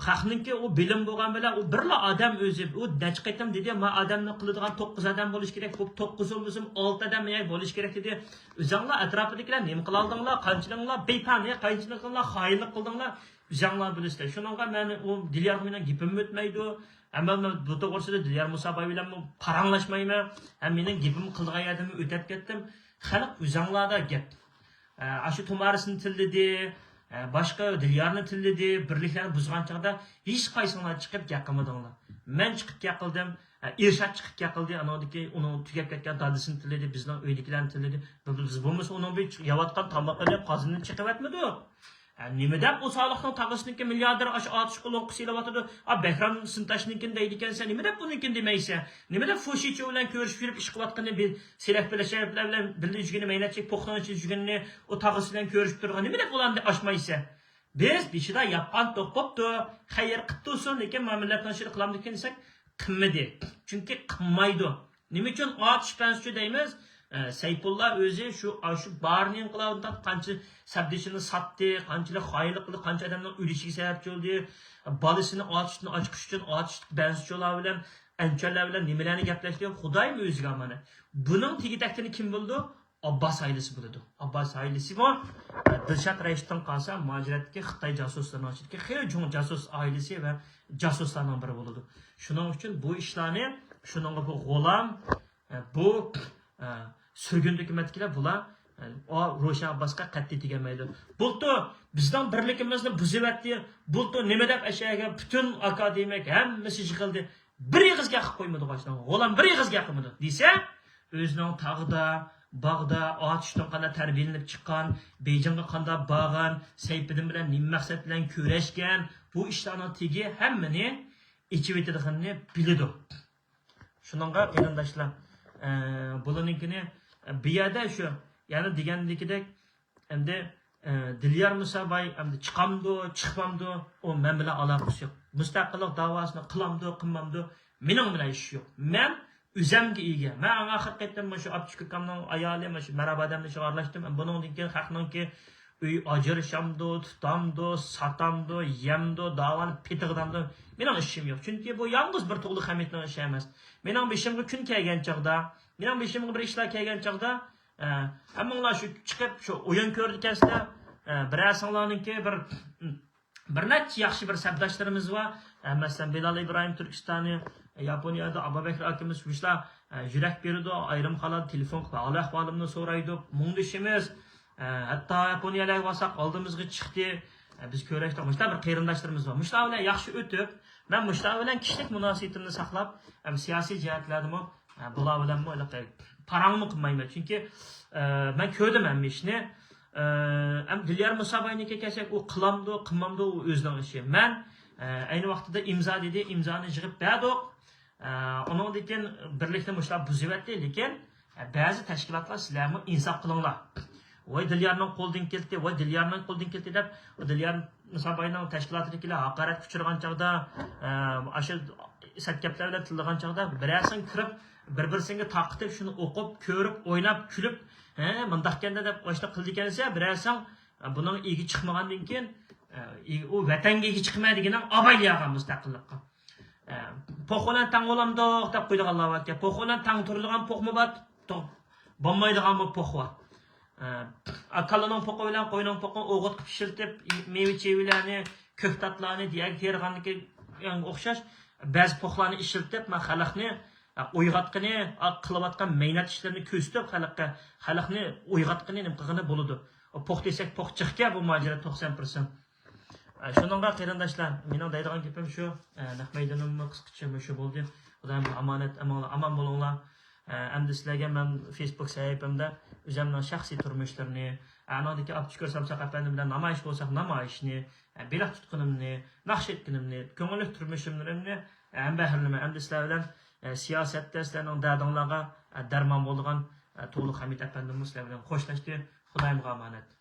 خەقنىڭكى ئۇ بىلىم بولغان بىلەن، ئۇ بىرلا ئادەم ئۆزى، ئۇ نەچچە قېتىم دېدى، «ما ئادەمنىڭ قىلىدىغان توققۇز ئادەم بولۇش كېرەك، بۇ توققۇز بولمىسىمۇ ئالتە ئادەم يا بولۇش كېرەك» دېدى. ئۆزۈڭلار ئەتراپىدىكىلەر نېمە قىلالدىڭلار، قانچىلىڭلار بىپەن، قانچىلىڭلار خائىنلىق قىلدىڭلار، ئۆزۈڭلار بىلىسىلەر. شۇنىڭغا مەن ئۇ دىليارغا مېنىڭ گېپىم ئۆتمەيدۇ. ئەمما مەن بۇ توغرىسىدا دىليار مۇساباي بىلەنمۇ پاراڭلاشمايمەن. ھەم مېنىڭ گېپىم قىلىدىغان يەردىنمۇ ئۆتۈپ كەتتىم. خەلق ئۆزۈڭلاردا گەپ. ئە، ئاشۇ تۇمارىسنى تىللىدى، ئە، باشقا دىليارنى تىللىدى، بىرلىكلەرنى بۇزغان چاغدا ھېچقايسىڭلار چىقىپ گەپ قىلمىدىڭلار. مەن چىقىپ گەپ قىلدىم، ئە، ئىرشات چىقىپ گەپ قىلدى، ئانىڭدىن كېيىن ئۇنىڭ تۈگەپ كەتكەن دادىسىنى تىللىدى، بىزنىڭ ئۆيدىكىلەرنى تىللىدى. بىز بولمىسا ئۇنىڭ بىر يەۋاتقان تامىقىنى، قازىنىنى چېقىۋەتمىدۇق. ئە، نېمە دەپ ئۇ سالىھنىڭ تاغىسىنىڭكى مىلياردېر ئاشۇ ئاتۇشقا لوڭقا سېلىۋاتىدۇ؟ ئا، بەھرام سىنتاشنىڭكىنى دەيدىكەنسەن، نېمە دەپ ئۇنىڭكىنى دېمەيسەن؟ نېمە دەپ فۇشىچيو بىلەن كۆرۈشۈپ يۈرۈپ ئىش قىلىۋاتقىنىنى بىل-، سېلەك بىلەن شەرەپلەر بىلەن بىللە يۈرگىنى، مەينەتچىلىك پوختىنىڭ ئىچىدە يۈرگىنىنى، ئۇ تاغىسى بىلەن كۆرۈشۈپ تۇرغان، نېمە دەپ ئۇلارنى ئاچمايسەن؟ بىز بېشىدا ياپقان توق بوپتۇ، خەير قىپتۇ ئۇسۇل، لېكىن ما مىللەتنىڭ ئىچىدە قىلامدىكىن دېسەك، قىلمىدى. چۈنكى قىلمايدۇ. نېمە ئۈچۈن ئاتۇش بەنزىچۇ دەيمىز؟ ئە، سەيپۇللا ئۆزى شۇ، ئاشۇ بارىن ئىنقىلابىدا قانچە سەپدىشىنى ساتتى، قانچىلىك خائىنلىق قىلدى، قانچە ئادەمنىڭ ئۆلۈشىگە سەۋەبچى بولدى، بالىسىنى ئاتۇشتىن ئاچقۇچ ئۈچۈن ئاتۇش بەنزىچۇلار بىلەن، ئەنچۈەنلەر بىلەن نېمىلەرنى گەپلەشتى، خۇدايىم ئۆزىگە ئامانەت. بۇنىڭ تېگى-تەكتىنى كىم بىلىدۇ؟ ئابباس ئائىلىسى بىلىدۇ. ئابباس ئائىلىسىمۇ، ئە، دىلشات رەشىتتىن قالسا، مۇھاجىرەتتىكى خىتاي جاسۇسلىرىنىڭ ئىچىدىكى خېلى چوڭ جاسۇس ئائىلىسى ۋە جاسۇسلارنىڭ بىرى بولىدۇ. شۇنىڭ ئۈچۈن بۇ ئىشلارنى، شۇنىڭغا بۇ غۇلام، ئە، بۇ، ئە، سۈرگۈندە ھۆكۈمەتتىكىلەر بۇلار، ئە، ئا-، روشەن ئابباسقا قەتئىي تېگەلمەيدۇ. بۇلتۇر بىزنىڭ بىرلىكىمىزنى بۇزۇۋەتتى. بۇلتۇر نېمە دەپ ئەشەگە پۈتۈن ئاكادېمىك ھەممىسى يىغىلدى. بىر ئېغىز گەپ قىلىپ قويمىدى، ئاشۇنىڭغا غۇلام بىر ئېغىز گەپ قىلمىدى دېسە، ئۆزىنىڭ تاغدا، باغدا، ئاتۇشتىن قانداق تەربىيەلىنىپ چىققان، بېيجىڭغا قانداق بارغان، سەيپىدىن بىلەن نېمە مەقسەت بىلەن كۆرۈشكەن، بۇ ئىشلارنىڭ تېگى ھەممىنى ئېچىۋېتىدىغىنىنى بىلىدۇ. شۇنىڭغا قېرىنداشلار، ئە، بۇلارنىڭكىنى، ئە، بۇ يەردە شۇ، يەنە دېگەندىكىدەك، ئەمدى، ئە، دىليار مۇساباي ئەمدى چىقامدۇ، چىقمامدۇ، ئۇ مەن بىلەن ئالاقىسى يوق. مۇستەقىللىق داۋاسىنى قىلامدۇ، قىلمامدۇ، مېنىڭ بىلەن ئىشى يوق. مەن ئۆزەمگە ئىگە. مەن ئەڭ ئاخىرقى قېتىم مۇشۇ ئاپچىكاكامنىڭ ئايالى، مۇشۇ مەرھابا ئادەمنى شۇ ئارىلاشتىم. بۇنىڭدىن كېيىن خەقنىڭكى ئۆي ئاجرىشامدۇ، تۇتامدۇ، ساتامدۇ، يەمدۇ، داۋانى پېتىغىدامدۇ، مېنىڭ ئىشىم يوق. چۈنكى بۇ يالغۇز بىر تۇغلۇق خەمىتنىڭ ئىشى ئەمەس. مېنىڭ بېشىمغا كۈن كەلگەن چاغدا، مېنىڭ بېشىمغا بىر ئىشلار كەلگەن چاغدا، ئە، ھەممىڭلار شۇ چىقىپ، شۇ ئويۇن كۆرىدىكەنسىلەر. ئە، بىرەرسىڭلارنىڭكى بىر، بىر نەچچە ياخشى بىر سەپداشلىرىمىز بار. ئە، مەسىلەن، بىلال ئىبراھىم تۈركىستانى، ئە، ياپونىيەدە ئابابەكرى ئاكىمىز مۇشۇلار، ئە، يۈرەك بېرىدۇ، ئايرىم قالىدۇ، تېلېفون قىلىپ ھال-ئەھۋالىمنى سورايدۇ، مۇڭدىشىمىز. ئە، ھەتتا ياپونىيەلەرگە بارساق ئالدىمىزغا چىقتى. ئە، بىز كۆرۈشتۇق. مۇشۇنداق بىر قېرىنداشلىرىمىز بار. مۇشۇلار بىلەن ياخشى ئۆتۈپ، مەن مۇشۇلار بىلەن كىشىلىك مۇناسىۋىتىمنى ساقلاپ، ھەم سىياسىي جەھەتلەردىمۇ، ئە، بۇلار بىلەنمۇ ھېلىقى پاراڭمۇ قىلمايمەن. چۈنكى، ئە، مەن كۆردۈم ھەممە ئىشنى. ئە، ھەم دىليار مۇساباينىڭكىگە كەلسەك، ئۇ قىلامدۇ، قىلمامدۇ، ئۇ ئۆزىنىڭ ئىشى. مەن، ئە، ئەينى ۋاقتىدا ئىمزا دېدى، ئىمزانى يىغىپ بەردۇق. ئە، ئۇنىڭدىن كېيىن بىرلىكنى مۇشۇلار بۇزۇۋەتتى، لېكىن، ئە، بەزى تەشكىلاتلار سىلەرمۇ ئىنساپ قىلىڭلار. ۋاي دىليارنىڭ قولىدىن كەلتى، ۋاي دىليارنىڭ قولىدىن كەلتى دەپ، دىليار مۇساباينىڭ تەشكىلاتىدىكىلەر ھاقارەتكە ئۇچرىغان چاغدا، ئە، ئاشۇ سەت گەپلەر بىلەن تىللىغان چاغدا، بىرەرسىڭ كىرىپ، بىر-بىرسىڭگە تارقىتىپ، شۇنى ئوقۇپ، كۆرۈپ، ئويناپ، كۈلۈپ، ھە، مۇنداقكەندە دەپ ئاشۇنداق قىلىدىكەنسە، بىرەرسىڭ بۇنىڭ ئىگە چىقمىغاندىن كېيىن، ئە، ئۇ ۋەتەنگە ئىگە چىقماي دېگىنىڭ ئابايلا ياغان مۇستەقىللىققا. ئە، پوخ بىلەن تەڭ بولامدۇق دەپ قويىدىغانلار باركەن. پوخ بىلەن تەڭ تۇرىدىغان پوخمۇ بار؟ توق، بولمايدىغانمۇ پوخ بار؟ ئە، كالىنىڭ پوقى بىلەن قوينىڭ پوقىنى ئوغۇت قىلىپ ئىشلىتىپ، مېۋە-چېۋىلەرنى، كۆكتاتلارنى دېگەن تېرىغاندىكىگە ئوخشاش، بەزى پوخلارنى ئىشلىتىپ، مانا خەلقنى، ئە، ئويغاتقىنى، ئا، قىلىۋاتقان مەينەت ئىشلىرىنى كۆرسىتىپ، خەلققە، خەلقنى ئويغاتقىنى نېمە قىلغىنى بولىدۇ. پوخ دېسەك، پوخ جىقكەن بۇ ماجىرا توقسان پىرسەنت. ئە، شۇنىڭغا قېرىنداشلار، مېنىڭ دەيدىغان گېپىم شۇ. ئە، نەق مەيدىنىممۇ قىسقىچە مۇشۇ بولدى. خۇدايىم ئامانەت، ئەمىڭلار ئامان بولۇڭلار. ئە، ئەمدى سىلەرگە مەن فېيسبۇك سەھىپەمدە ئۆزۈمنىڭ شەخسىي تۇرمۇشلىرىنى، ئە، ئانىڭدىكى ئابدۇشۈكۈر سامساق ئەپەندىم بىلەن نامايىش بولساق نامايىشنى، ئە، بېلىق تۇتقىنىمنى، ناخشا ئېيتقىنىمنى، كۆڭۈللۈك تۇرمۇشۇملىرىمنى، ئە، ھەمبەھىرلىمە. ئەمدى سىلەر بىلەن، ئە، سىياسەتتە سىلەرنىڭ دەردىڭلارغا، ئە، دەرمان بولىدىغان، ئە، تۇغلۇق ھەمىت ئەپەندىممۇ سىلەر بىلەن خوشلاشتى. خۇدايىمغا ئامانەت.